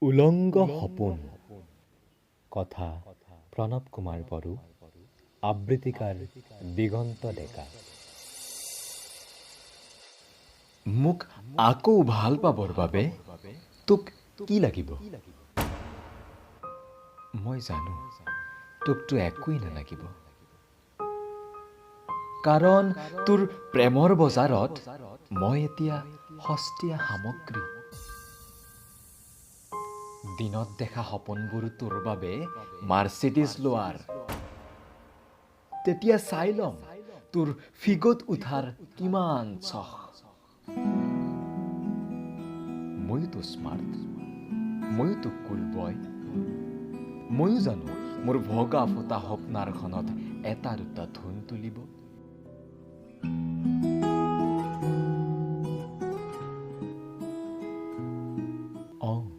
উলংগ সপোন। কথা প্ৰণৱ কুমাৰ বড়ো, আবৃত্তিকাৰ দিগন্ত ডেকা। মোক আকৌ ভাল পাবৰ বাবে তোক কি লাগিব? মই জানো তোকতো একোৱেই নালাগিব, কাৰণ তোৰ প্ৰেমৰ বজাৰত মই এতিয়া সস্তীয়া সামগ্ৰী। দিনত দেখা সপোনবোৰ তোৰ বাবে মাৰ্চিডিজ লোৱাৰ, তেতিয়া চাই ল'ম তোৰ ফিগত উঠাৰ কিমান চখ। ময়োতো স্মাৰ্ট, ময়োতো কুল বয়, ময়ো জানো মোৰ ভগা ফটা সপনাৰখনত এটা দুটা ধুন তুলিব।